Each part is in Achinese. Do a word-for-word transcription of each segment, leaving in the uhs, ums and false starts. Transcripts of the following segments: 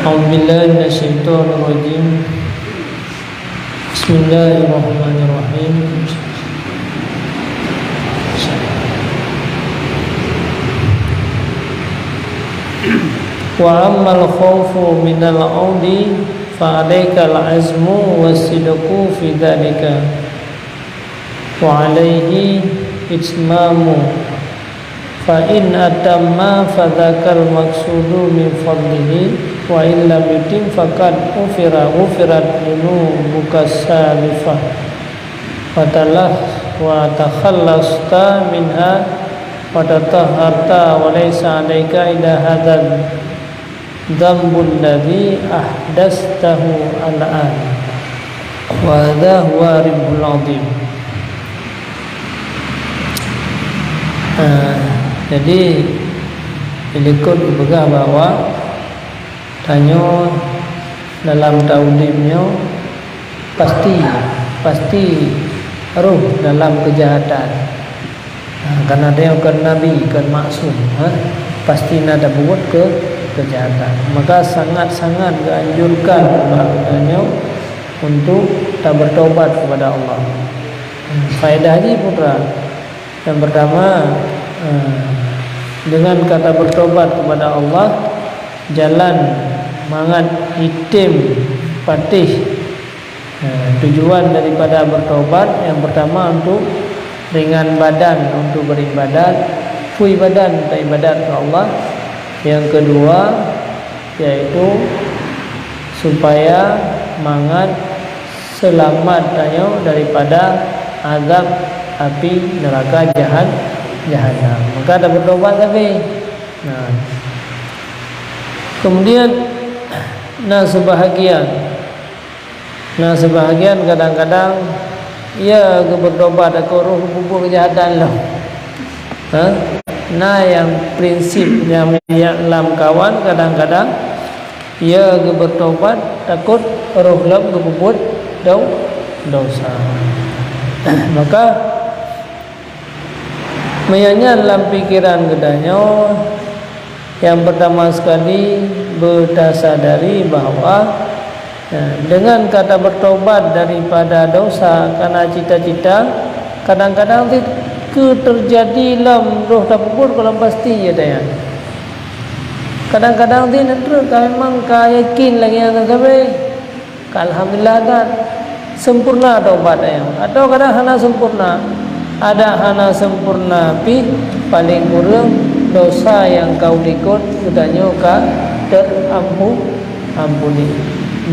أعوذ بالله من الشيطان الرجيم. بسم الله الرحمن الرحيم. وأما الخوف من العود فعليك العزم والصدق في ذلك، وعليه إتمام، فإن أتم فذاك المقصود من فضله، وإن لم يتم فقد غفر، غفرت ذنوبك السالفة، وتلخ-، وتخلصت منها، وتطهرت، وليس عليك إلا هذا الذنب الذي أحدثته الآن، وهذا هو الربح العظيم. Ah, jadi, dilikot geupeugah bahwa tanyoe dalam taudeb nyoe pasti, pasti roh dalam keujahatan. Ha, karena tanyoe kon nabi, kon maksum, ha, pasti na tapeubuet ke, keujahatan. Maka sangat-sangat geuanjurkan bak geutanyoe untuk tabertobat kepada Allah. Hmm, faedah jih peue? Yang pertama, eh, dengan ka tabertobat kepada Allah, jalan mangat item patéh. Nah, tujuan daripada bertobat, yang pertama untuk ringan badan untuk beribadat, phui badan untuk ibadat ke Allah. Yang kedua, yaitu supaya mangat selamat tanyoe daripada azab api neraka jahan-, jahanam. Maka ada bertobat tapi. Nah. Kemudian, nah, sebahagian Nah, sebahagian kadang-kadang, ya, geubertobat, aku roh geubuet keujahatan lom. Ha? Nah, yang prinsip yang, yang lamkawan kadang-kadang, ya, geubertobat, takot roh lom geubuet do-, dosa. Maka, meunyan lam pikiran geutanyoe, yang pertama sekali, beutasadari bahwa, eh, dengan ka tabertobat daripada dosa karena cita-cita, kadang-kadang sit keu teujadi lom roh tapeubuet gohlom pasti, ya, daya. Kadang-kadang sit neutrok ka memang ka yakin lagée nyan sabe. Ka alhamdulillah that sempurna tobat ayang. Atau kadang hana sempurna. Ada hana sempurna pih, paling kureueng dosa nyang ka ulikot geutanyoe ka teuampu-, ampuni.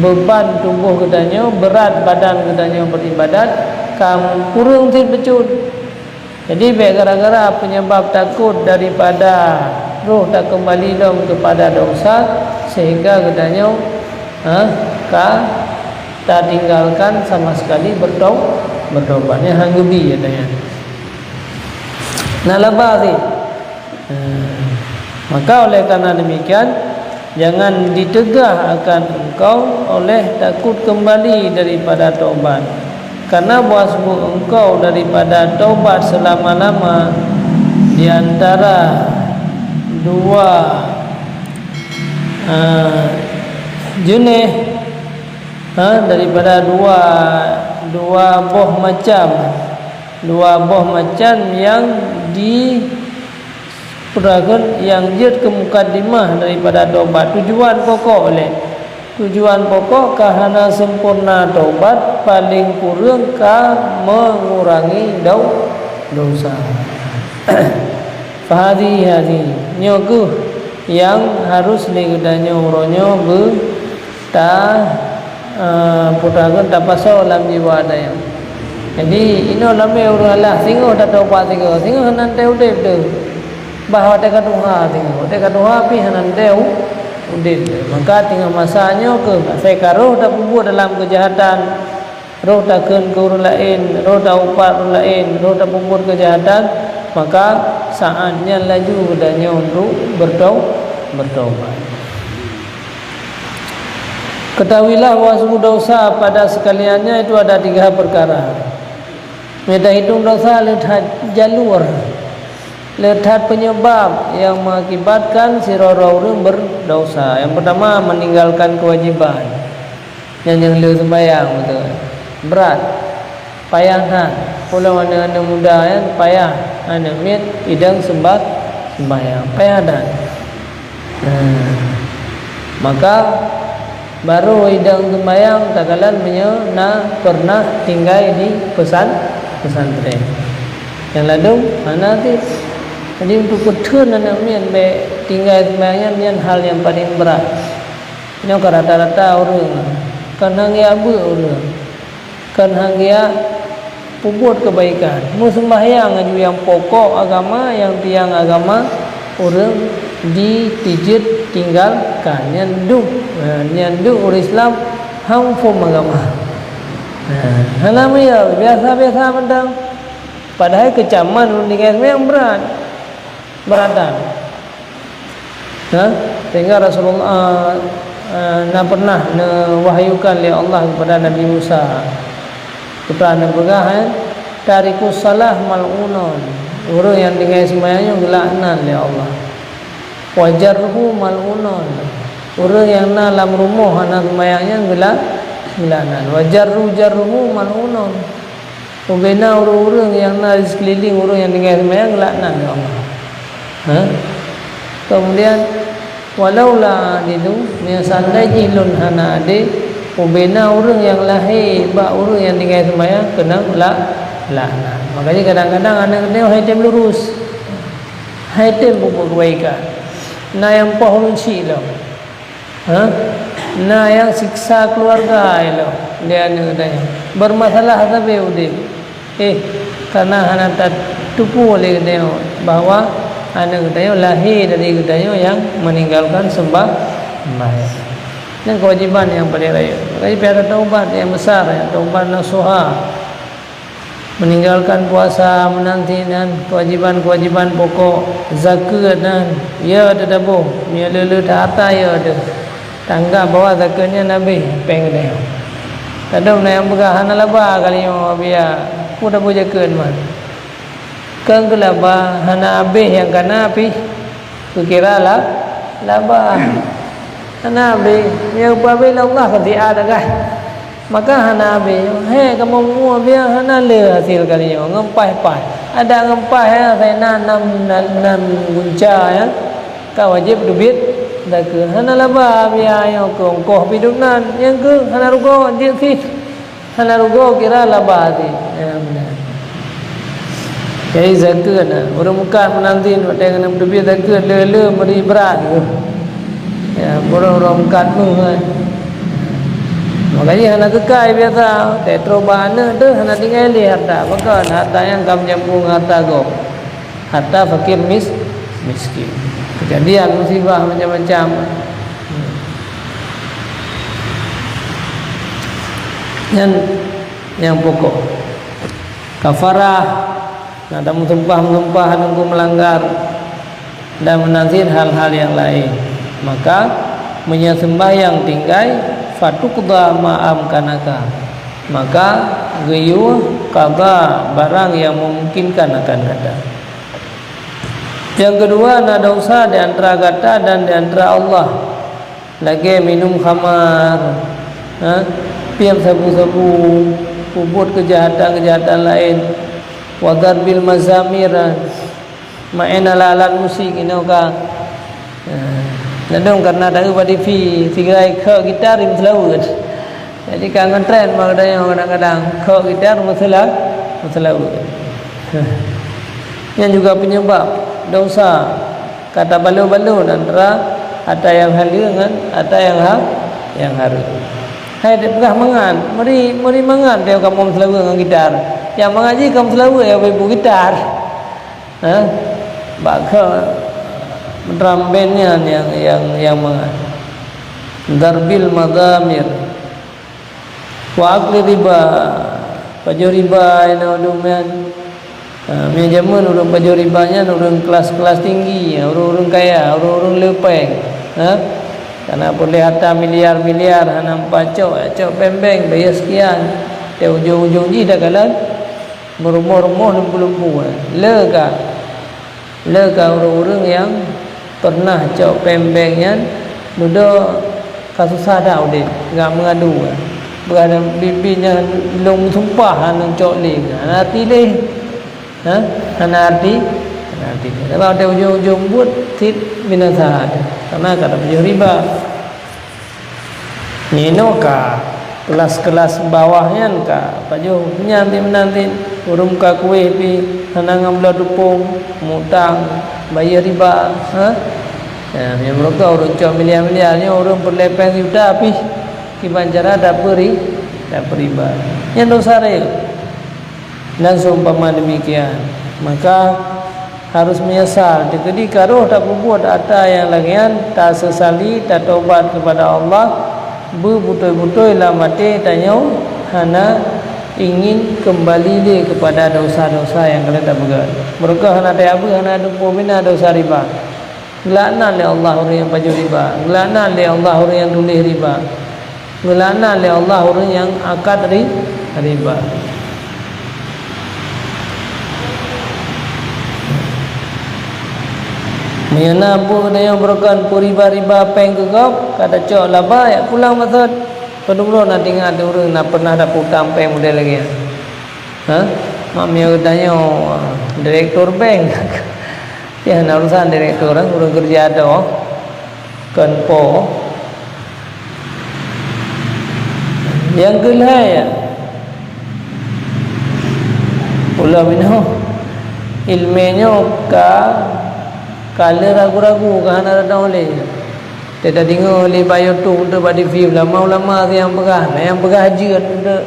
Beuban tuboh geutanyoe, beurat badan geutanyoe beribadat, ka kureueng sit bacut. Jadi, bék gara-gara penyebab takot daripada roh takeumbali lom keupada dosa, sehingga geutanyoe, ha, ka tatinggalkan sama sekali bertau-, bertobat. Nyan han geubi, katanya. Na laba sit. Nah, maka oleh karena demikian, jangan ditegah akan engkau oleh takut kembali daripada taubat. Karena bahwa engkau daripada taubat selama-lama di antara dua, ah, jeuneh, ha, daripada dua, dua boh macam, dua boh macam yang di Peue takheun nyang jeuet keu mukadimah daripada tobat, tujuan pokok lé. Tujuan pokok ka hana sempurna tobat, paleng kureueng ka mengurangi dau-, dosa. Fahadhi, hadhi, nyoe kheueh nyang harus lé geutanyoe uroe nyoe beu- Ta, eh, peue takheun tapasoe lam jiwa tanyoe. Jadi, inoe lam ureueng alah singoh tatobat singoh, singoh hana teuntèe udép teuh. Bah watèe ka tuha singoh, watèe ka tuha pih hana teuntèe u-, udép teuh. Maka teungoh masa nyoe kheueh, asai ka roh tapeubuet dalam keujahatan, roh takheun keu ureueng laén, roh taupat ureueng laén, roh tapeubuet keujahatan, maka saát nyan laju geutanyoe untuk bertau-, bertaubat. Ketahuilah bahwa sungguh dosa pada sekaliannya itu ada tiga perkara. Meunyo tahitong dosa lé that jalur. Le that penyebab nyang mengakibatkan sidroe-droe ureuëng berdosa. Yang pertama, meninggalkan kewajiban. Nyang, nyang le sembahyang beutôi. Brat. Payah that. Ulôn aneuk-aneuk muda nyan payah. Aneuk miet idong sembah-, sembahyang. Payah that. Nah, maka baru idong sembahyang takalon meunyoe na pernah tinggai di pesan-, pesantren. Nyang ladum hana cit. Jadi, untuk peutheun aneuk miet bèk tinggai sembahyang nyan, nyan hal nyang paleng brat. Nyoe ka rata-rata ureuëng, kon hana geubeuet ureuëng. Kon hana geupeubuet keubaikan. Meuseumbahyang aju nyang pokok agama, nyang tiang agama, ureuëng jitijeuet tinggalkan. Nyan duek, ha, nyan duek ureuëng Islam han phom agama. Ha, hana meuyue, biasa-biasa mantong. Padahai keucaman ureuëng tinggai seumbahyang brat. Beuratan. Ha? Sehingga Rasulullah, eh, na pernah neuwahyukan lé Allah kepada Nabi Musa, kepada neupeugah, eh, "Tarikus salah mal'unun." Ureuëng nyang tinggai seumbahyang nyoe geulaknat lé Allah. "Wa jarruhu mal'unun." Ureuëng nyang na lam rumoh hana seumbahyang nyan geula-, geulaknat. "Wa jarru jarruhu mal'unun." Ubena ureuëng-ureuëng nyang na di seukeuliléng ureuëng nyang tinggai seumbahyang geulaknat lé Allah. Ha? Kemudian, "Walaula adlu," meunyoe seundai jih lôn hana adé, ubena ureuëng nyang lahé bak ureuëng nyang tinggai seumbahyang keuneuk la-, laknat. Makanya kadang-kadang aneuk geutanyoe han tem lurus. Han tem peubuet keubaikan. Na nyang poh ureuëng chik lom. Ha? Na nyang siksa keuluwarga ilong di aneuk geutanyoe. Bermasalah sabe udeb. Eh, karena hana tateupeue lé geutanyoe bahwa aneuk geutanyoe lahé dari geutanyoe nyang meninggalkan sembah-, sembahyang. Nyan kewajiban nyang paleng rayeuk. Makanya payah taubat nyang besar, nyang taubat nasuha. Meninggalkan puasa, meunan cit nan kewajiban-kewajiban pokok, zakeuet nan, ya teutabôh, meunyoe le-le that harta ya teuh. Tanggap bahwa zakeuet nyan habéh péng geutanyoe. Tadong na nyang peugah hana laba kali nyoe, biya, peue tabôh zakeuet man. Kon keu laba, hana habéh nyang kana pih. Kukira la-, laba. Hana habéh. Nyang peuhabéh lé Allah ka siat agah. Maka hana habéh. He, kamoe mua biya hana le hasil kali nyoe. Ngon paih-paih. Ada ngon paih, ya, sai na nam, nam, nam gunca, ya. Ka wajéb teubiet zakeuet. Hana laba biya nyoe keu ongkoh pih dum nan. Nyang keu hana rugoe jeuet sih. Hana rugoe kira laba cit. Ya, beuna. Jadi zakeuet na. Ureueng meukat meunan cit, watèe keuneuk teubiet zakeuet le-le meuri brat. Ya, ureueng-ureueng meukat meuh kan. Makajih hana keukai biasa. Watèe troh bak aneuk teuh hana tinggai lé harta. Pakon harta nyan ka meujampu ngon harta gob. Harta fakir mis-, miskin. Keujadian musibah macam-macam. Nyan nyang pokok. Kafarah, na tameusumpah-meusumpah teungku meulanggar, dan meunan cit hal-hal nyang laén. Maka, meunyoe seumbahyang tinggai, fatuqda ma amkanaka. Maka, geuyue qadha barang nyang meumungkinkan akan gata. Nyang keudua, na desya di antara gata dan di antara Allah, lagèe minum khamar, ha, piep sabu-sabu, peubuet keujahatan-keujahatan laén, wa darbil mazamir, maén alat-alat musik inoe ka. Ha, ladôm kareuna taeu bak T V, sigai khok gitar meuseulaweuet. Jadi ka ngon tren bak geutanyoe kadang-kadang, khok gitar meuseula-, meuseulaweuet. Nyan juga penyebab desya, ka tabaloe-baloe antara ata nyang haleue ngon ata nyang ha-, nyang hareuem. Hai, tapeugah mangat, meuri, meuri mangat teuh kamoe meuseulaweuet ngon gitar. Nyang mangat jih ka meuseulaweuet nyang bak gitar. Ha? Bak khok drum band nyan nyang, nyang, nyang mangat. Darbil mazamir. Wa akli riba, pajoh riba inoe dum nyan. Ha, meunyoe jameun ureueng pajoh riba nyan ureueng kelas-kelas tinggi, ureueng-ureueng kaya, ureueng-ureueng le péng. Ha? Kareuna peureulèe harta miliar-miliar, hana meupat cok, cok bank-bank, bayeue sekian. Di ujong-ujong jih takalon meurumoh-rumoh, lumpu-lumpu, eh. Le ka. Le ka ureuëng-ureuëng nyang pernah cok péng bank nyan, dudoe ka susah that udeb, gak meungadu. Peugah biet-biet nyan lôn sumpah hana cok lé, hana arti lé. Ha? Hana arti, hana arti lé. Sabab di ujong-ujong buet cit binasa, karena ka tapajoh riba. Nyoe ka kelas-kelas bawah nyan ka pajoh nyan ti meunan ti, ureuëng ka kueh pi hana ngon bloe teupông, mutang, bayeue riba, ha? Ya, nyang meureuka ureuëng cok miliar-miliar nyoe ureuëng peureulée péng juta pih kiban cara dapeuri, dapeuriba. Nyan dosa rayeuk. Dan seumpama demikian, maka harus menyesal. Teukeudi ka roh tapeubuet atra nyang lagée nyan, tasesali, tatobat kepada Allah, beubutôi-butôi lam até tanyoe hana ingin keumbali lé keupada dosa-dosa nyang ka lheueh tapeugét. Meureuka hana tayabeuh, hana teupeu bina dosa riba. Geulaknat lé Allah ureuëng nyang pajoh riba. Geulaknat lé Allah ureuëng nyang tuléh riba. Geulaknat lé Allah ureuëng nyang akad ri-, riba. Meunyoe na buet geutanyoe beureukan peuriba-riba péng keu gob, ka tacok laba, jak pulang maksud. Padubroe na teuingat ureuëng na pernah tapeutang péng model lagée nyan. Ha? Mak meunyoe geutanyoe, ah, direktur bank. Nyan hana urusan direktur, eh, ureuëng keureuja droe, kon po. Nyang keulhée, ulôn meunoe, iéleumé nyoe ka, ka le ragu-ragu, ka hana tadong lé. Teudeungoe lé bak YouTube, teudeungoe bak T V, ulama-ulama nyang peugah, na nyang peugah jeuet, teudeungoe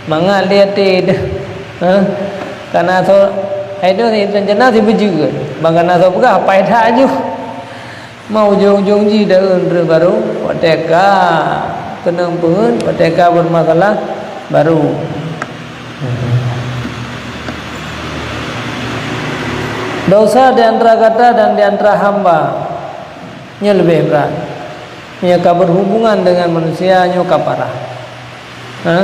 mangat lé até teuh. Ha? Ka na soe, hai teuh rencana sibeujeuet. Ban ka na soe peugah, pai that ju. Ma ujong-ujong jih daun treuk barô, watée ka keunong peungeuet, watée ka bermasalah barô. Dosa di antara gata dan di antara hamba, nyoe leubeh brat. Nyoe ka berhubungan dengan manusia, nyoe ka parah. Ha?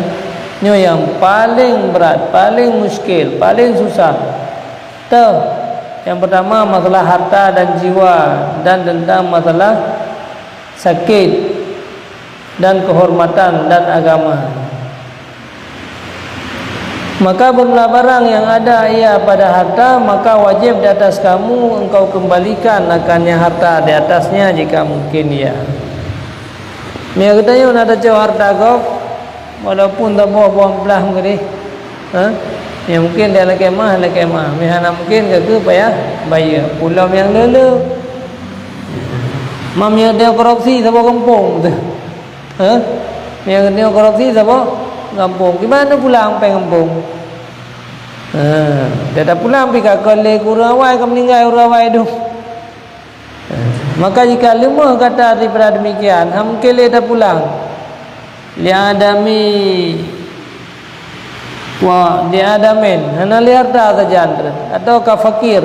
Nyoe nyang paleng brat, paleng muskil, paleng susah. Teuh, nyang pertama masalah harta dan jiwa, dan tentang masalah sakét dan kehormatan dan agama. Maka bermula barang yang ada ia pada harta, maka wajib di atas kamu engkau kembalikan akannya harta di atasnya jika mungkin ia. Meunyoe geutanyoe na tacok harta gob, walaupun saboh boh amplah meukeudeh, ha? Meunyoe mungkin di lakée mah, lakée mah. Meunyoe hana mungkin, ka keuh payah bayeue. Pulom nyang le-le. Ma meunyoe geutanyoe korupsi saboh gampông teuh. Ha? Meunyoe geutanyoe korupsi saboh gampông. Kiban pulang péng gampông? Ha, gata pulang pih ka kon lé keu ureuëng awai, ka meuninggai ureuëng awai dum. Maka jika leumoh gata daripada demikian, hana mungkin lé tapulang. Li adami wa li adamin, hana lé harta sajan, atau ka fakir.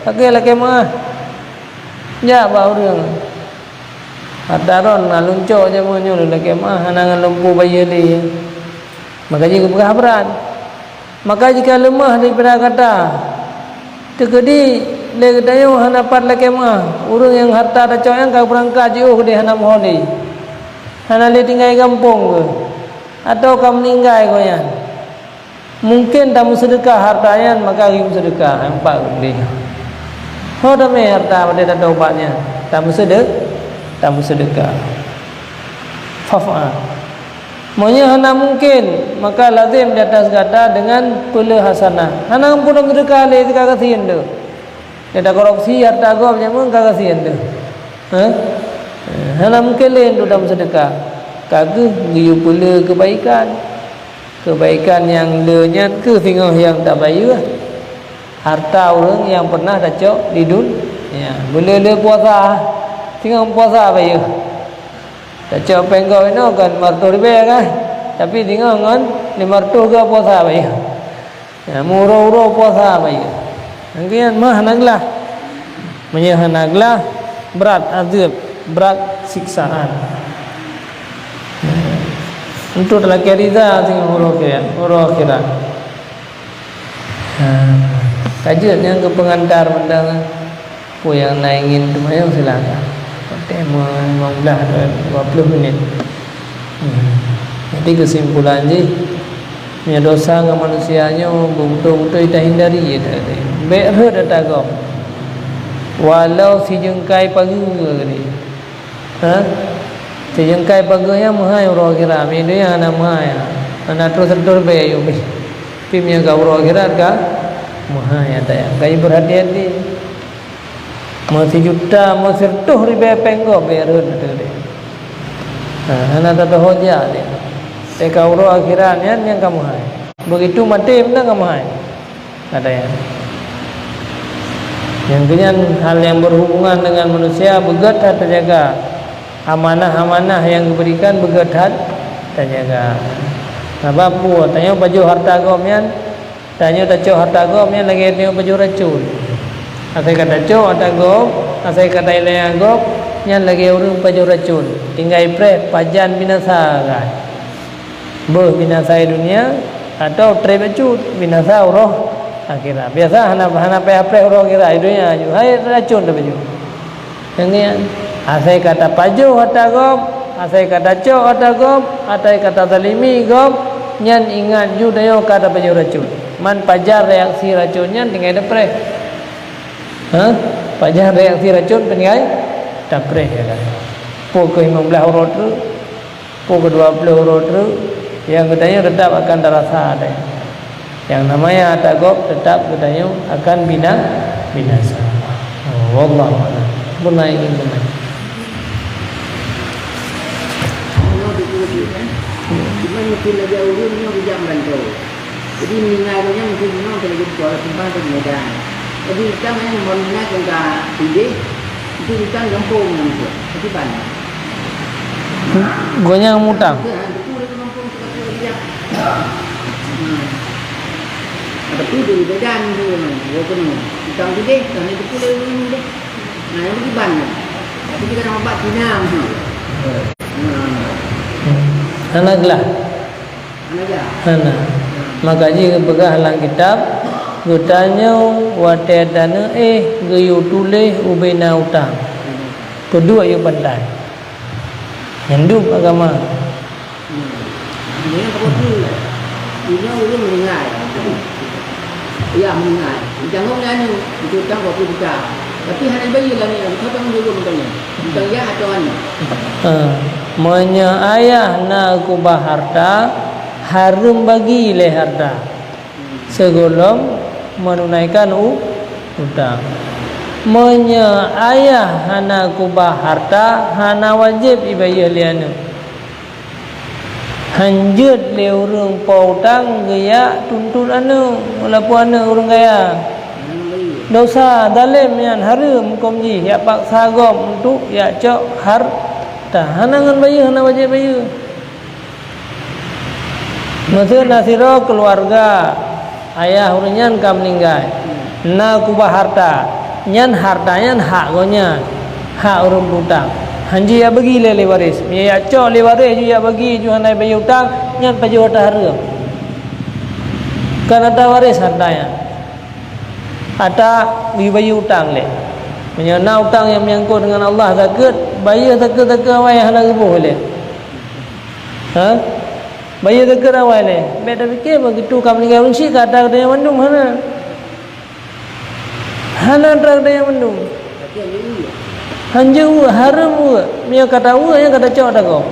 Fakir lakée meuah. Jak bak ureuëng. Harta droen na lôn cok jameun nyoe, lôn lakée meuah, hana ngon lôn peue bayeue lé. Maka jih geupeugah brat. Maka jika leumoh daripada gata, teukeudi lé geutanyoe hana pat lakée meuah, ureuëng nyang harta tacok nyan ka beurangkat jiôh keudeh hana meuhôi lé, hana lé tinggai gampông keuh, atawa ka meuninggai gobnyan, mungken tameuseudeukah harta nyan, maka geumeuseudeukah nyang pat geuh. Ho tamé harta watée tatobat nyan, tameuseude-, tameuseudeukah. Faf'al. Meunyoe hana mungken, maka lazem di atas gata deungon peuleueh hasanah. Hana meupeue tameuseudeukah lé, ka gasien teuh. Gata korupsi harta gob jameun, ka gasien teuh. Hah? Hana mungken lé untuk tameuseudeukah. Ka geuh geuyue peuleueh keubaikan. Keubaikan nyang le nyan keuh singoh nyang tabayeue harta ureuëng nyang pernah tacok di dun-, ya, meuleueh-leueh puasa, singoh puasa bayeue. Tacok péng gob inoe kon lima reutôh ribée kan, tapi singoh ngon lima reutôh geuh puasa bayeue. Ya, meuuroe-uroe puasa bayeue. Nyang keu nyan meuh hana glah. Meunyoe hana glah, brat azeueb, brat siksaan. Untuk lakée riza singoh uroe akhirat, uroe akhirat. Ha, ka jeuet nyang keu peungantar benda. Peue nyang na ingin teumanyong, silakan. Watèe limong blah, dua puluh minit. Hmm. Jadi, keusimpulan jih, meunyoe dosa ngon manusia nyoe beutôi-beutôi tahindari, ya, tadi. Bèk rhot ata gob. Walau sijeungkai pageue tadi. Ha? Sijeungkai pageue nyan meuhai uroe akhirat, meunyoe donya hana meuhai. Hana troh seureutôh ribèe yôh pih. Tapi meunyoe ka uroe akhirat ka meuhai ata nyan. Ka jibeurhati-hati. Meusijuta, meusireutôh ribèe péng gob bèk rhot ateueh deh. Ha, hana tatuho jak deh. Teuka uroe akhirat nyan nyang ka meuhai. Begitu maté meunan ka meuhai. Ata nyan. Nyang keunyan hal nyang berhubungan dengan manusia beugèt that tajaga. Amanah-amanah nyang geuberikan beugèt that tajaga. Sabab peue? Tanyoe pajoh harta gob nyan, tanyoe tacok harta gob nyan lagèe tanyoe pajoh racôn. Asai ka tacok harta gob, asai ka tailèe gob, nyan lagèe ureueng pajoh racôn. Tinggai preh pajan binasa kan. Beuh binasa di dunia atau trép bacut binasa uroe akhirat. Biasa hana, hana payah preh uroe akhirat, di dunia aju hai racôn tapajoh. Nyang nyan, asai ka tapajoh harta gob, asai ka tacok harta gob, asai ka tazalimi gob, nyan ingat ju tanyoe ka tapajoh racôn. Man pajan reaksi racôn nyan tinggai tapreh. Ha? Pajan reaksi racôn tinggai tapreh, ya kan? Pukul lima belas uroe treuk, pukul dua puluh uroe treuk, nyang geutanyoe teutap akan tarasa deh. Nyang namanya harta gob teutap geutanyoe akan bina-, binasa. Oh, wallahu a'lam. Beuna ingin beuna. Cuma mungkin lagèe ureueng nyoe bijak meurantau. Jadi, meuninggai gobnyan mungkin bunoe keuneuk jeuet kuala simpang atau Medan. Jadi, utang nyan mau meuninggai keu ka pindeh, itu utang gampông nyan tu. Tapi ban. Gobnyan mutang. Bukan, ha, itu lagi gampông tu kata dia. Hmm. Tapi di Medan tu, gua kena utang pindeh, kan itu pula ureueng deh. Nah, yang bagi ban. Tapi kita nak obat pinang tu. Hmm. Hana glah. Hana. Maka jih geupeugah lam kitab, geutanyoe watèe taneuk éh geuyue tuléh ubé na utang. Peuduek yue pantai. Nyan dum agama. Iya, meuninggai. Ditanggong lé aneuk, untuk utang dua puluh juta. Tapi hana dibayeue lé aneuk, beutôi tanggong jaweueb meutanyoe. Utang yah atau aneuk? Ah, meunyoe ayah na keubah harta, hareuem bagi lé harta. Sigohlom meununaikan u-, utang. Meunyoe ayah hana keubah harta, hana wajéb ibayeue lé aneuk. Hanjeuet lé ureueng po utang geujak tuntot aneuk, walaupun aneuk ureueng kaya. Dosa, zalém nyan, hareuem hukôm jih, jak paksa gob untuk jak cok harta. Hana ngon bayeue, hana wajéb bayeue. Meuseu na sidroe keuluwarga, ayah ureueng nyan ka meuninggai, na keubah harta, nyan harta nyan hak gobnyan, hak ureueng piutang. Hanjeuet jak bagi lé, lé waréh. Meunyoe jak cok lé waréh ju jak bagi, ju hana bayeue utang, nyan pajoh ata hareuem. Kon ata waréh harta nyan. Ata jibayeue utang lé. Meunyoe na utang nyang meunyangkot deungon Allah zakeuet, bayeue zakeuet-zakeuet awai hana geuboh lé. Ha? Bayeue zakeuet awai lé. Bèk tapike begitu ka meuninggai ureueng chik ka ata geutanyoe mandum, hana. Hana ata geutanyoe mandum. Hanjeuet weuek, hareuem weuek. Meunyoe ka taweuek, nyan ka tacok ata gob.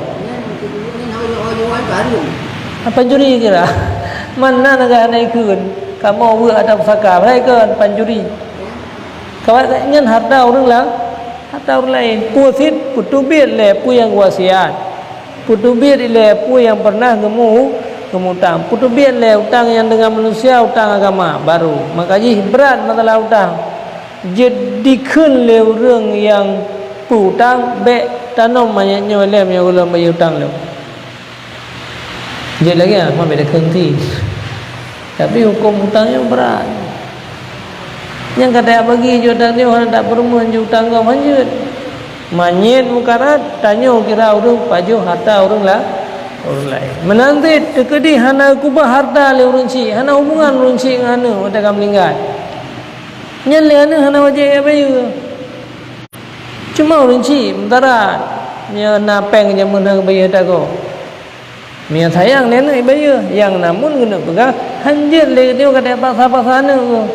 Apa juri kira? Man na geuhana ikheun. Kamoe weuek ata pusaka. Padahai ikheun pancuri. Kawan nyan harta ureueng la-, harta ureueng laén. Peue cit? Peuteubiet lé peue nyang geuwasiat. Peuteubiet ilèe peue nyang peureunah geumu-, geumutang. Peuteubiet lé utang nyang deungon manusia, utang agama, baru. Maka jih brat masalah utang. Jeuet dikheun lé ureueng nyang peu-utang, bèk tanom manyét nyoe lé meunyoe ulôn bayeue utang lôn. Jeuet lagèe nyan, ma bèk dikheun ti. Tapi hukôm utang nyoe brat. Nyang ka tajak bagi ju ata nyoe hana tapeureumeun ju utang gob hanjeuet. Manyét mukarat, tanyoe kira ureueng pajoh harta ureueng la-, ureueng laén. Meunan cit teukeudi hana keubah harta lé ureueng chik, hana hubungan ureueng chik ngon aneuk watèe ka meuninggai. Nyan lé aneuk hana wajéb jak bayeue. Cuma ureuëng chik meudarat, meunyoe na péng jameun hana geubayeue tagoe. Meunyoe sayang lé aneuëk bayeue, nyang namun keuneuk peugah, hanjeuet lé geutanyoe ka tapaksa-paksa aneuëk geuh.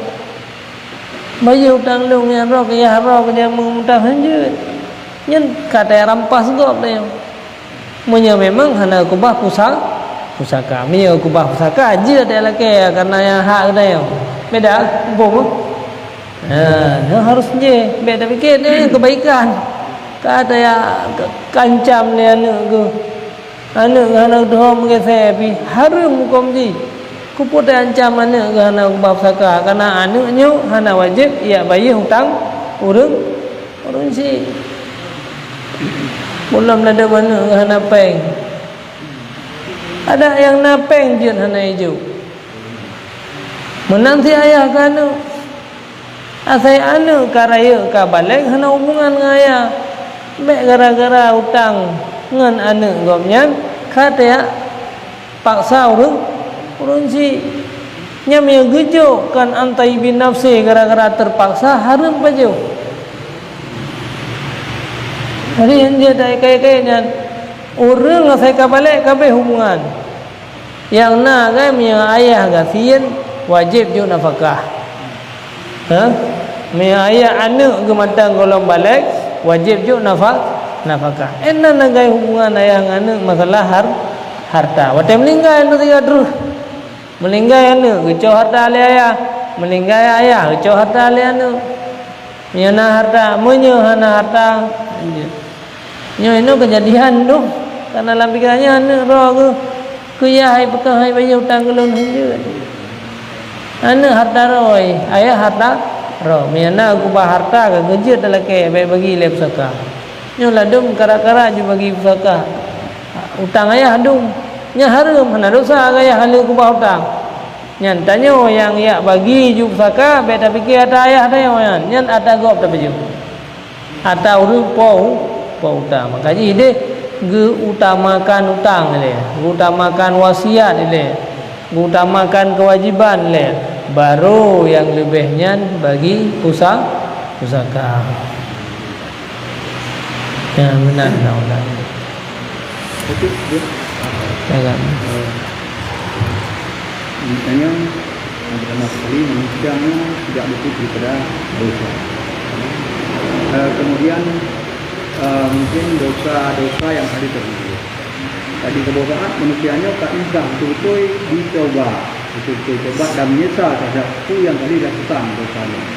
Bayeue utang lôn nyang roh keu yah roh keu jameun meutam hanjeuet. Nyan ka tarampas gob tanyoe. Meunyoe memang hana keubah pusa-, pusaka. Meunyoe keubah pusaka, jeuet talakée kareuna nyang hak geutanyoe. Beda, muphom? Ha, nyoe harus jih. Bék tapike nyoe keubaikan. Ka taya-, ka-, kancam lé aneuëk geuh. Aneuëk geuh hana geutuho meugeusée pih, hareuem huköm jih. Keupeue taancam aneuëk geuh hana keubah pusaka? Kareuna aneuëk nyoe hana wajéb jak bayeue utang ureuëng Ureuëng chik. Ulôn ladôm aneuëk geuh hana péng. Adak nyang na péng jeuet hana ijok. Meunan cit ayah keu aneuëk. Asai aneuëk ka rayeuk ka balek hana hubungan ngon ayah. Bék gara-gara utang ngon aneuëk gobnyan ka taya paksa ureuëng, ureuëng chik. Nyan meunyoe geujok kon an thayyibin nafsi gara-gara teupaksa, hareuem pajoh. Jadi, hanjeuet taikée-ikée nyan, ureuëng asai ka balek ka abéh hubungan. Nyang na agam meunyoe ayah gasien, wajéb jok nafakah. Ha? Meunyoe ayah aneuëk geuh mantong gohlom balek, wajéb jok nafa-, nafakah. Inan lagée hubungan ayah ngon aneuëk masalah har-, harta. Watée meuninggai, aneuëk tinggai terus. Meuninggai aneuëk, geucok harta lé ayah. Meuninggai ayah, geucok harta lé aneuëk. Meunyoe na harta, meunyoe hana harta, Nyoe inoe keujadian dum, kareuna lam pikiran nyan aneuëk droe geuh, keu yah hai peukah hai bayeue utang keu lôn hanjeuet. Aneuëk harta droe, ayah harta droe. Meunyoe na keubah harta ka geujeuet talakée, bék bagi lé pusaka. Nyoe ladôm kara-kara jibagi pusaka. Utang ayah dum, nyan hareuem, hana desya keu ayah hana keubah utang. Nyan tanyoe nyang jak bagi ju pusaka, bék tapike atra ayah tanyoe nyan, nyan atra gob tapajoh. Atra ureuëng po, po utang. Maka jih deh geuutamakan utang ilée, geuutamakan wasiat ilée, geuutamakan keuwajéban ilée, barô nyang leubeh nyan bagi pusa-, pusaka. Ya, meunan, meunan. Betul, betul. Ya kan? Eh, misalnya, yang pertama sekali, manusia tidak luput daripada dosa. Eh, kemudian, eh, mungkin dosa-dosa yang tadi tersebut. Tadi, saboh saat manusia nyoe ka insaf beutôi-beutôi dicoba, beutôi-beutôi tobat dan menyesal terhadap peue nyang ka dilakukan dosa nyoe.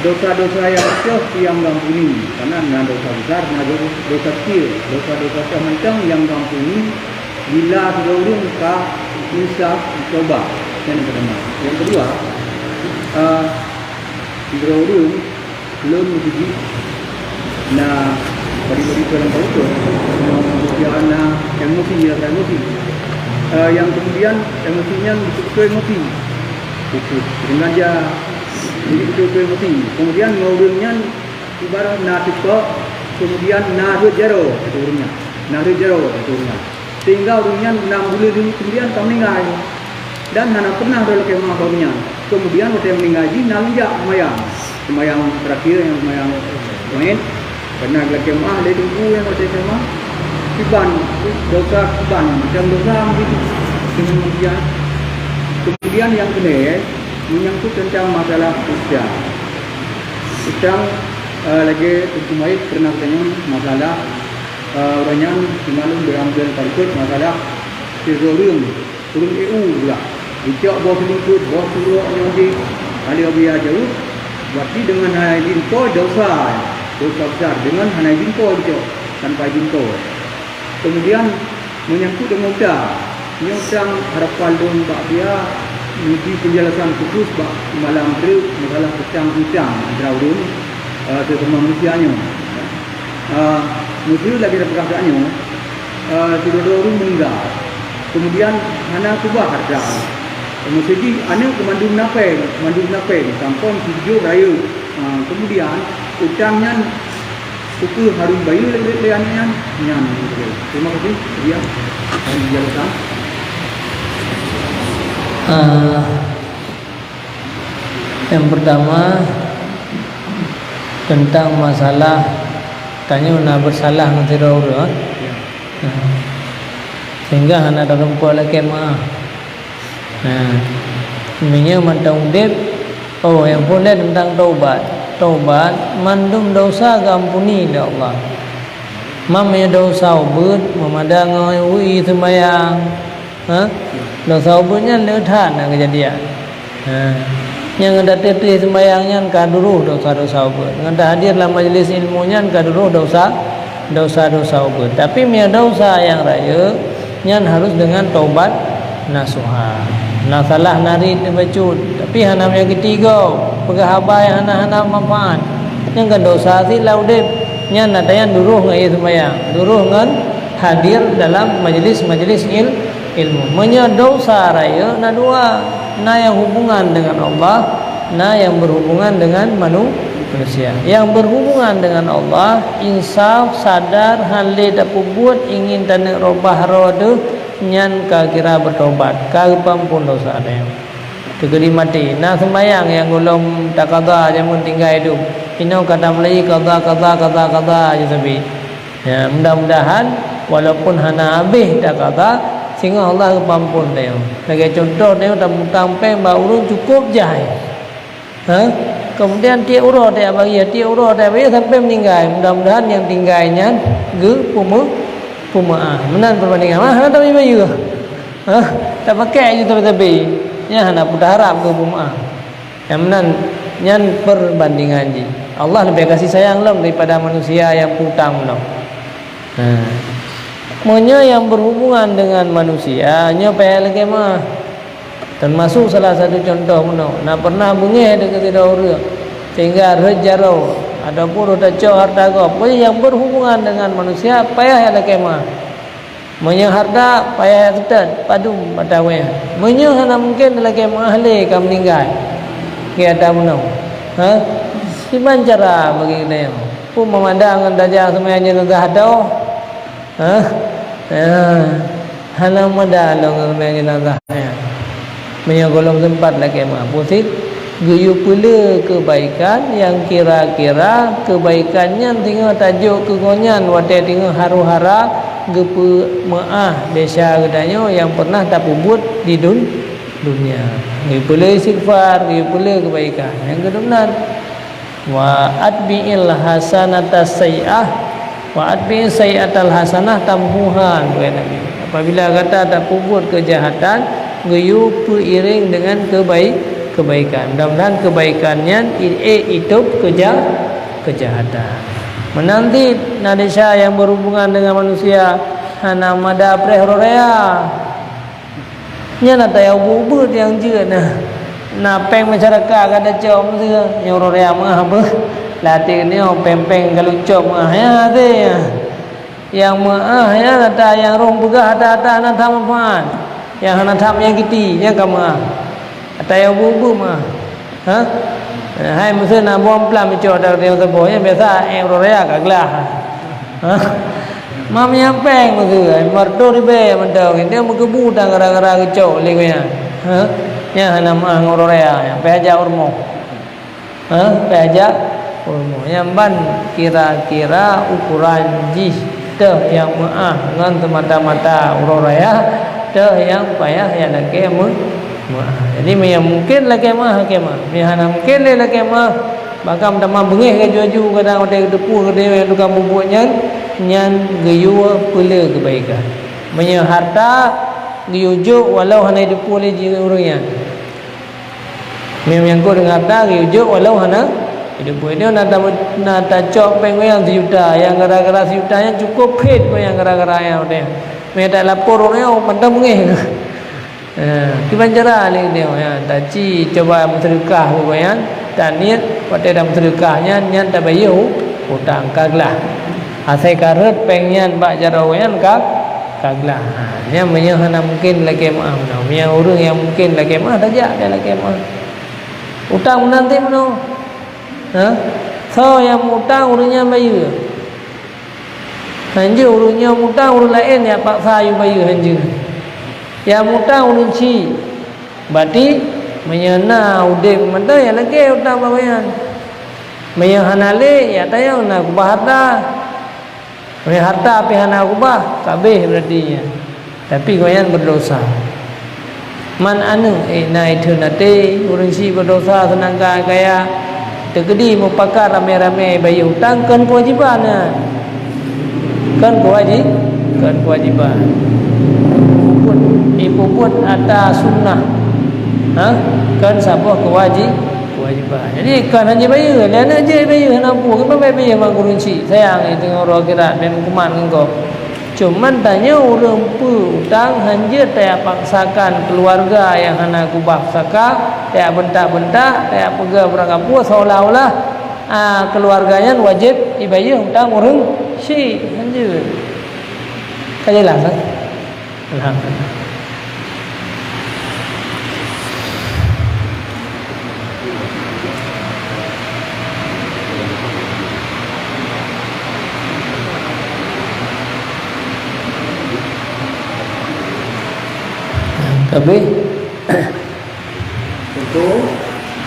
Dosa-dosa nyang peucöh nyang geuampuni, karena na dosa besar, na do-, dosa kecil. Dosa-dosa peucöh mantong nyang geuampuni bila sidroe ureuëng ka insaf, coba. Nyang pertama. Yang kedua, eh, sidroe ureuëng Lôn meusigoe na bagi-bagi peurangkat ukeue, nyoe na emosi, ya, emosi. Eh, nyang keumudian emosi nyan beutôi-beutôi emosi. Pukul. Dengan dia jadi beutôi-beutôi emosi. Keumudian ngon ureuëng nyan ibarat na teupok, keumudian na rhot jaroe keu ureuëng nyan. Na rhot jaroe keu ureuëng nyan. Sehingga ureuëng nyan nam buleuen keumudian ka meuninggai. Dan hana pernah droe lakée meu'ah bak ureuëng nyan. Keumudian watée meuninggai jih na lôn jak seumayang. Seumayang terakhir nyang seumayang meuet. Pernah lakée meu'ah lé teungku nyang watée seumayang. Kiban, dosa kiban, macam dosa meusigoe. Keumudian, keumudian nyang keulhèe, menyangkut teuntang masalah utang. Utang, eh, lagée teungku meuet pernah tanyong masalah, eh, ureuëng nyan teungoh lôn dalam buleuen ka likot masalah sidroe ureuëng, ureuëng E U pula. Geucok boh seulikot, boh surok nyoe jih, ka lheueh geujaweueb, berarti deungon hana idin Po dosa, dosa besar deungon hana idin Po geucok, tanpa idin Po. Keumudian, menyangkut deungon utang, nyoe utang harapan lôn bak dia neubi peunjelasan khusus bak malam treuk masalah utang-utang antara ureuëng, eh, sesama manusia nyoe. Eh, meuseu lagée tapeugah geutanyoe, eh, sidroe ureuëng meuninggai, keumudian hana keubah hareuta. Meuseu jih aneuëk keu mandum na péng, keu mandum na péng, sampoe meusijuek rayeuk. Ah, keumudian, utang nyan keupeue harôh bayeue lé, lé, lé aneuëk nyan? Nyan, terima kasih. Kemudian, hari biasa. Ah, yang pertama, tentang masalah Tanyoe na beusalah ngon sidroe ureueng, ha. Sehingga hana tatumpok lakée meu'ah. Nah, meunyoe mantong udeb, oh, nyang phon lé teuntang taubat. Taubat, mandum desya geuampuni lé Allah. Meunyoe desya ubeut, meumada ngon ui seumayang, ha? Desya ubeut nyan le that na keujadian. Ha. Nyang geutanyoe teuh seumbayang nyan ka duroh desya-desya ubeut. Ngon tahadir lam majlis ilmu nyan ka duroh desya, desya-desya ubeut. Tapi meunyoe desya nyang rayeuk, nyan harus deungon taubat nasuha. Na salah narit neubacut, tapi hana meunyoe geutigong, peugah haba nyang hana-hana manfaat. Nyan kan desya sit lam udeb. Nyan na tanyan duroh ngon ie seumbayang, duroh ngon hadir dalam majlis-majlis il-, ilmu. Meunyoe desya rayeuk na dua, na nyang hubungan deungon Allah, na nyang beuhubungan deungon manu-, manusia. Nyang beuhubungan deungon Allah, insaf, sadar, hán lé tapeubuet, ingin taneuk reubah droe deuh, nyan ka kira beutobat, ka geupeuampon desya tanyoe. Teukeudi maté, na seumbayang nyang gohlom takada jameun tinggai dum. Inoe ka tameulayi kada, kada, kada, kada, aja sabe. Ya, mudah-mudahan walaupun hana habéh takada, singoh Allah geupeuampon tanyoe. Lagée cuntoh tanyoe tamutang péng bak ureueng cukôp jai. Ha? Kemudian tiep uroe tajak bagi, tiep uroe tajak bagi sampai meuninggai. Mudah-mudahan nyang tinggai nyan geupeume-, peume'ah. Meunan peubandingan. Mah hana tabi bayeue. Ha? Tapakèk ju tabi-tabi. Nyan hana peutaharab geupeume'ah. Nyang meunan nyan peubandingan jih. Allah leubeh kasih sayang lom daripada manusia nyang peutang meunoe. Nah, meunyoe nyang beuhubungan deungon manusia, nyoe payah lakée meu'ah. Teumasok salah satu cuntoh meunoe, na pernah beungéh deungon sidroe ureueng, sehingga rhot jaroe ataupun rhot tacok hareuta gob. Pokoknya nyang beuhubungan deungon manusia payah lakée meu'ah. Meunyoe hareuta payah seutôt, padum mata wéh. Meunyoe hana mungken lakée meu'ah lé ka meuninggai, keu ata meunoe. Ha? Siban cara bagi geutanyoe. Peue meumada ngon tajak seumayang jeunazah toh? Ha? Ha. Hana meumada lôn ngon seumayang jeunazah nyan. Meunyoe gohlom seumpat lakée meu'ah, peue sit geuyue peule keubaikan nyang kira-kira keubaikan nyan singoh tajok keu gobnyan watée teungoh haru hara geupeumeu'ah desya geutanyoe nyang pernah tapeubuet di dun-, dunia. Geuyue peule istighfar, geuyue peule keubaikan nyang keudumnan. "Wa atbi'il hasanata sayyi'ah, wa atbi'is sayyi'atal hasanah tamhuha," kheun Nabi. Apabila gata tapeubuet keujahatan, geuyue peuiréng deungon keubai-, keubaikan. Mudah-mudahan keubaikan nyan i-, ék itôb keuja-, keujahatan. Meunan cit na desya nyang beuhubungan deungon manusia, hana mada preh uroe raya. Nyan ata nyang ubeut-ubeut nyang jeuet na. Na péng masyarakat ka tacok meuseu, nyoe uroe raya meu'ah beuh. Lam até nyoe péng-péng ka lheueh cok meu'ah nyan até nyan. Nyang meu'ah nyan ata nyang rhong peugah ata-ata hana that manfaat. Nyang hana that meunyan kiti, nyan ka meu'ah. Ata nyang ubeut-ubeut meu'ah. Ha? Hai meuseu na bom plam icok ata nyang saboh nyan biasa, eh, uroe raya ka glah. Ha? Mam nyang péng meuseu, meureutoh ribée mantong, dia meukeubu tang gara-gara geucok lé gobnyan. Ha? Nyan hana meu'ah ngon uroe raya, nyang payah jak u rumoh. Ha? Payah jak u rumoh. Nyan ban kira-kira ukoran jih teuh nyang meu'ah ngon semata-mata uroe raya, teuh nyang payah nyang lakée meu-, meu'ah. Jadi, meunyo mungken lakée meu'ah, lakée meu'ah. Meunyo hana mungken lé lakée meu'ah, bahkan tamah beungéh laju-laju kadang watée geuteupeue geutanyoe nyang tukang peubuet nyan, nyan geuyue peule keubaikan. Meunyo hareuta geuyue jok walau hana jiteupeue lé ureueng nyan. Meunyo nyangkot deungon hareuta geuyue jok walau hana jiteupeue. Nyoe na ta-, na tacok péng nyang sijuta, nyang gara-gara sijuta nyan cukôp phét nyang gara-gara nyan watée. Meunyo talapor ureueng nyan, mantong beungéh. Ha, kiban cara lé nyoe, ya, taci cuba meuseudeukah buku nyan, taniet watée tameuseudeukah nyan, nyan tabayeue utang ka glah. Asai ka rhot péng nyan bak jaroe nyan ka, ka glah. Ha, nyan meunyoe hana mungken lakée meu'ah meunoe. Meunyoe ureueng nyang mungken lakée meu'ah, tajak dia lakée meu'ah. Utang meunan teuh meunoe. Ha? Soe nyang mutang ureueng nyan bayeue. Hanjeuet ureueng nyoe mutang, ureueng laén nyang paksa yue bayeue hanjeuet. Nyang mutang ureueng chik. Berarti meunyoe na udeb mantong, nyang lagée utang bak awaknyan. Meunyoe hana lé, nyang tanyong na keubah hareuta. Meunyoe hareuta pih hana geuubah, ka abéh beurati nyan. Tapi gobnyan beudesya. Man aneuëk, eh, na itheun até, ureuëng syiek beudesya seunangkan kaya, teukeudi mupakat ramé-ramé bayeue utang, kon keuwajiban nyan. Kon keuwaji-, kon keuwajiban. Puput, ipuput ata sunnah. Ha? Kon saboh keuwaji-, keuwajiban. Jadi, kon hana jibayeue, lé aneuëk jih bayeue hana peue, keupeue bayeue bak ureuëng syiek, sayang, eh, teungoh uroe akhirat, dan kuman ngon gob. Cuman tanyoe ureuëng peue utang hanjeuet tajak paksakan keuluwarga nyang hana geuubah pusaka, tajak beuntak-beuntak, tajak peugah beurangkapeue seolah-olah, a, keuluwarga nyan wajéb ibayeue utang ureuëng syiek. Hanjeuet. Ka jeulaih, kan? Alhamdulillah. Tapi, tentu,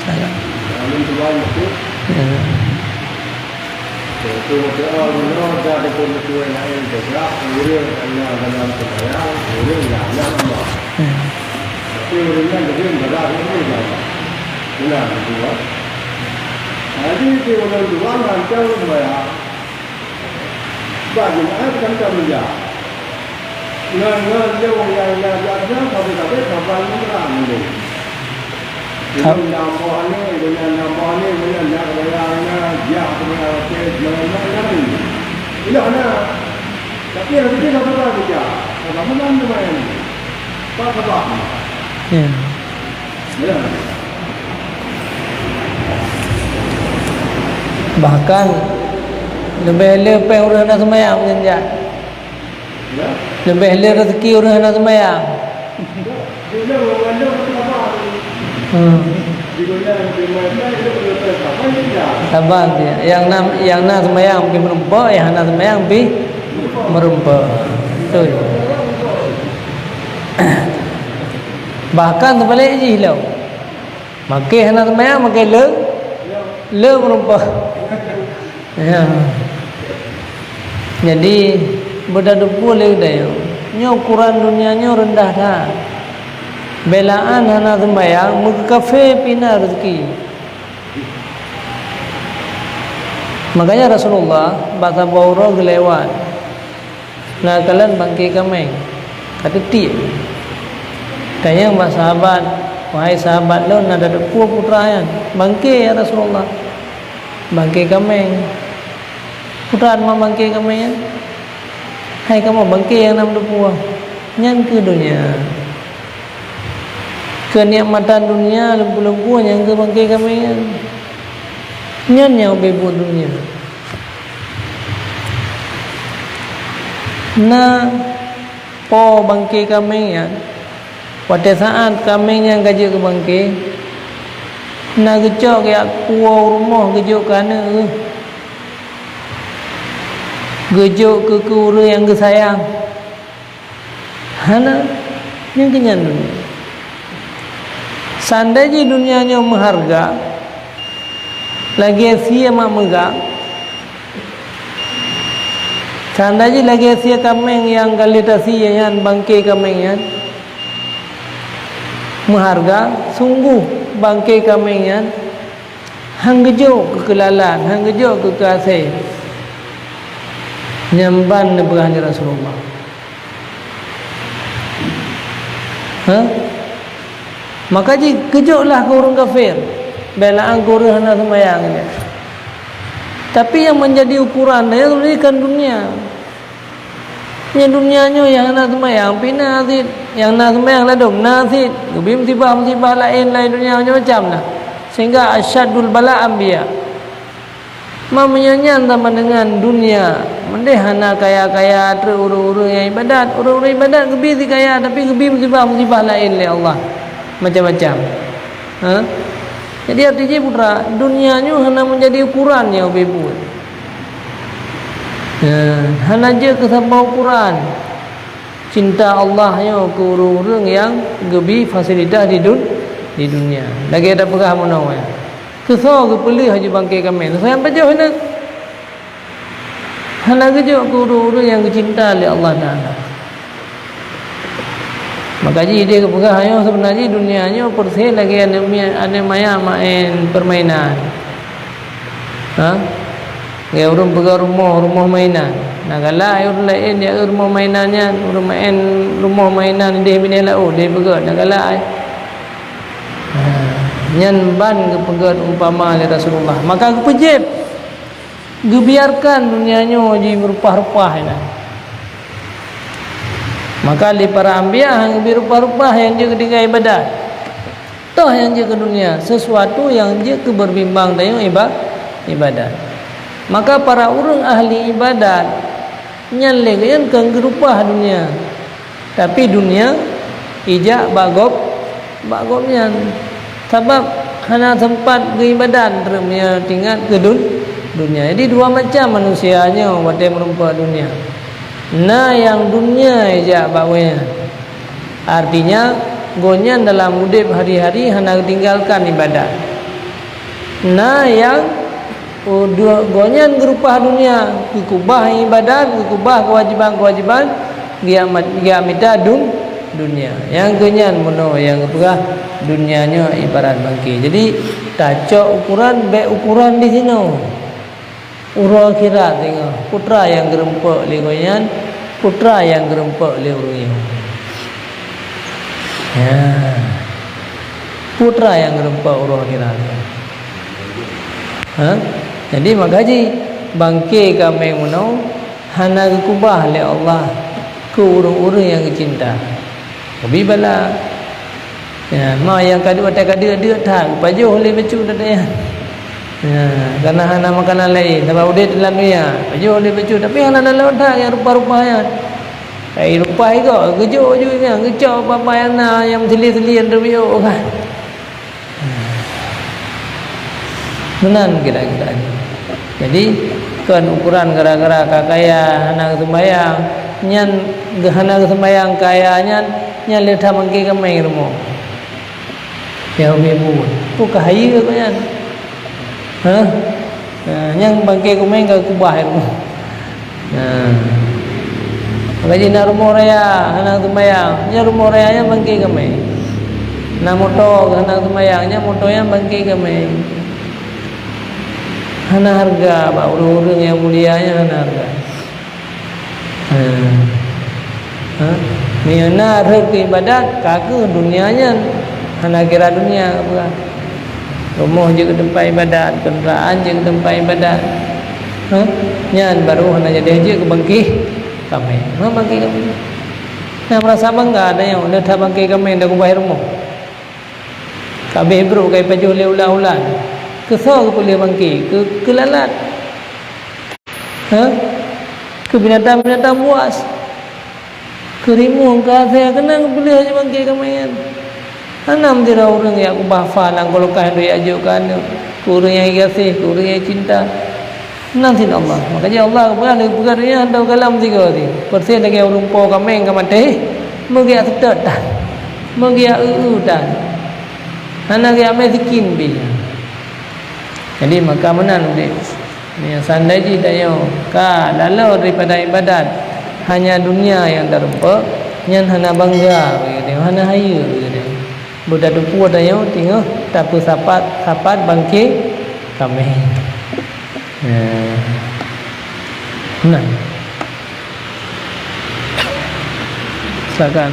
salah. Amin Tuhan itu. Ya. Tentu, doa guna dan itu betul lain tegak, urus hanya dalam sembahyang, urus dalam Allah. Ya. Tapi urus yang lebih berat itu dalam. Benar, betul. Jadi, di urus dua rancang sembahyang. Bak Jumat kan ka meujak. Ngon, ngon lôn nyang na jak-jak, sabe-sabe saban meunyoe lôn. Hap. Lôn na ampoh aneuk, lôn nyan na ampoh aneuk, lôn nyan na keubaya, na jak keubaya, watèe, nyan, nyan, nyan. Ilôn na. Tapi, lôn pikir saban meujak. Saban meunyoe lumayan. Pak saban. Ya. Bahkan leubeh le péng ureuëng hana seumayang nyan jak. Leubeh le rezeki ureuëng hana seumayang. Hmm. Saban dia. Nyang na, nyang na seumayang pih meurumpok, nyang hana seumayang pih meurumpok. Betul. Bahkan teubalik jih lom. Makai hana seumayang, makai le, le meurumpok. Ya. Jadi, beutateupeue lé geutanyoe, nyoe ukuran dunia nyoe reundah that. Beulaan hana seumayang, meukeukafé pih na rezeki. Makanya Rasulullah bak saboh uroe geulewat. Na kalon bangke kaméng, ka teutiek. Tanyong bak sahabat, "Wahai sahabat lôn, na tateupeue peue nyan?" "Bangke, ya Rasulullah." "Bangke kaméng." "Peue nyan bangke kaméng nyan?" "Hai kamoe, bangke nyang na meuteupeue. Nyan keuh donya." Keunikmatan dunia lumpu-lumpu nyang keu bangke kaméng nyan. Nyan nyang ubé buet dunia. Na po bangke kaméng nyan, watée saát kaméng nyan ka jeuet keu bangke, na geucok jak kuwoe u rumoh geujok keu aneuk, geujok keu, keu ureuëng nyang geusayang. Hana, nyang keu nyan dunia. Seandai jih dunia nyoe meuharga, lagée sie mak meugak, seandai jih lagée sie kaméng nyang ka lheueh tasie nyan, bangke kaméng nyan meuharga, sunggoh bangke kaméng nyan han geujok keu keulalan, han geujok keu keuasée. Nyan ban neupeugah lé Rasulullah. Ha? Maka jih geujoklah keu ureuëng kafir, beulaan keu ureuëng hana seumayang nyan. Tapi nyang meunjadi ukuran nyan kon dunia. Nyan dunia nyoe nyang hana seumayang pih na cit, nyang na seumayang ladôm na cit, geubri musibah-musibah laén lam dunia macam-macam na. Sehingga asyaddul bala anbiya. Ma meunyoe nyan sama deungon dunia, meudeh hana kaya-kaya treuk ureuëng-ureuëng nyang ibadat. Ureuëng-ureuëng ibadat geubri si kaya, tapi geubri musibah-musibah laén lé Allah, macam-macam. Ha? Jadi, arti jih, putra, dunia nyoe hana meunjadi ukuran nyang ubé buet. Ha, hana jeuet keu saboh ukuran cinta Allah nyoe keu ureuëng-ureuëng nyang geubri fasilitas di dun-, di dunia. Lagée tapeugah meunoe, keusoe geupeuleueh aju bangke kaméng, soe nyang pajoh inong? Hana geujok keu ureuëng-ureuëng nyang geucinta lé Allah Taala. Maka jih idéh geupeugah nyoe, seubeuna jih dunia nyoe persis lagée aneuëk mi-, aneuëk maya maén permainan. Ha? Lagée ureuëng peugah rumoh, rumoh mainan. Na galak ureuëng laén jak rumoh mainan nyan, ureuëng maén rumoh mainan idéh binéh laôt, idéh peugah, na galak. Ha, nyan ban geupeugah umpama lé Rasulullah. Maka geupeujeuet, geubiarkan dunia nyoe jimeurupah-rupah inan. Maka lé para anbiya han geubi rupah-rupah nyang jeuet keu tinggai ibadat. Toh nyang jeuet keu dunia, sesuatu nyang jeuet keu beurbimbang tanyoe iba-, ibadat. Maka para ureuëng ahli ibadat nyan lé geuh nyan kon geurupah dunia. Tapi dunia ijak bak gob, bak gobnyan. Sabab hana sempat geuibadat, reuem nyan teuingat keu dun-, dunia. Jadi dua macam manusia nyoe watée meurumpok dunia. Na nyang dunia ijak bak gobnyan. Artinya, gobnyan dalam udeb hari-hari hana geutinggalkan ibadat. Na nyang Oh, dua, gobnyan geurupah dunia, geukeubah ibadat, geukeubah keuwajéban-keuwajéban, geujak mat-, geujak mita dun-, dunia. Nyang keu nyan meunoe nyang geupeugah dunia nyoe ibarat bangke. Jadi, tacok ukoran, bék ukoran di sinoe. Uroe akhirat singoh, peue teuma nyang geurumpok lé gobnyan, peue teuma nyang geurumpok lé ureuëng nyoe. Ya. Peue teuma nyang geurumpok uroe akhirat. Ha? Jadi, maka jih bangke kaméng meunoe hana geukeubah lé Allah keu ureuëng-ureuëng nyang geucinta. Keubi bala. Ya, ma nyang ka deuek, watée ka deuek-deuek that, geupajoh lé bacut that nyan. Ya, karena hana makanan laén, sabab udeb lam dunia, pajoh lé bacut, tapi hana lôn that nyang rupa-rupa nyan. Ai rupa igoe, geujok ju nyan, geucok apa-apa nyang na, nyang meusilie-silie, teubiyok kan. Meunan kira-kira nyoe. Jadi, kon ukoran gara-gara ka kaya hana geuseumbayang, nyan geu-, hana geuseumbayang kaya nyan, nyan lé that bangke kaméng rumoh. Ya, umi bu. Peue ka hayeue keu nyan? Hah? Nah, nyang bangke kaméng ka keubah rumoh. Nah. Maka jih na rumoh raya hana seumayang, nyan rumoh raya nyan bangke kaméng. Na moto hana seumayang, nyan moto nyan bangke kaméng. Hana hareuga bak ureuëng-ureuëng nyang mulia nyan, hana hareuga. Ha. Ha? Meunyoe na rhot keu ibadat, ka kheueh dunia nyan hana kira dunia ka peugah. Rumoh jeuet keu teumpat ibadat, keundaraan jeuet keu teumpat ibadat. Ha? Nyan baru hana jadi jeuet keu bangke kaméng. Ha, bangke kaméng. Nah, meurasa bangga tanyoe, lheueh that bangke kaméng dan keubah rumoh. Ka abéh brok ka ipajoh lé ulat-ulat. Keu soe geupeulheueh bangke? Keu, keu lalat. Ha? Keu binatang-binatang buas. Keu rimueng, keu asèe, keunan geupeulheueh bangke kaméng nyan. Hana meusira ureuëng jak keubah fa lam kulkas nyan jak jok keu aneuk, keu ureuëng nyang gaséh, keu ureuëng nyang cinta. Nan cit Allah. Maka jih Allah geupeugah lé, geupeugah donya hana teukalon sigoe cit. Persis lagée ureuëng po kaméng ka maté, meugeujak seutôt tan. Meugeujak eu-eu tan. Hana geujak mé sikin pih nyan. Jadi, maka meunan udép. Nyan, seandai jih tanyoe ka laloe daripada ibadat, hanya dunia nyang tarumpok, nyan hana bangga bagi geutanyoe, hana hayeue bagi geutanyoe. Beutateupeue tanyoe teungoh tapeusapat-sapat bangke kaméng. Nah. Nah. Silakan.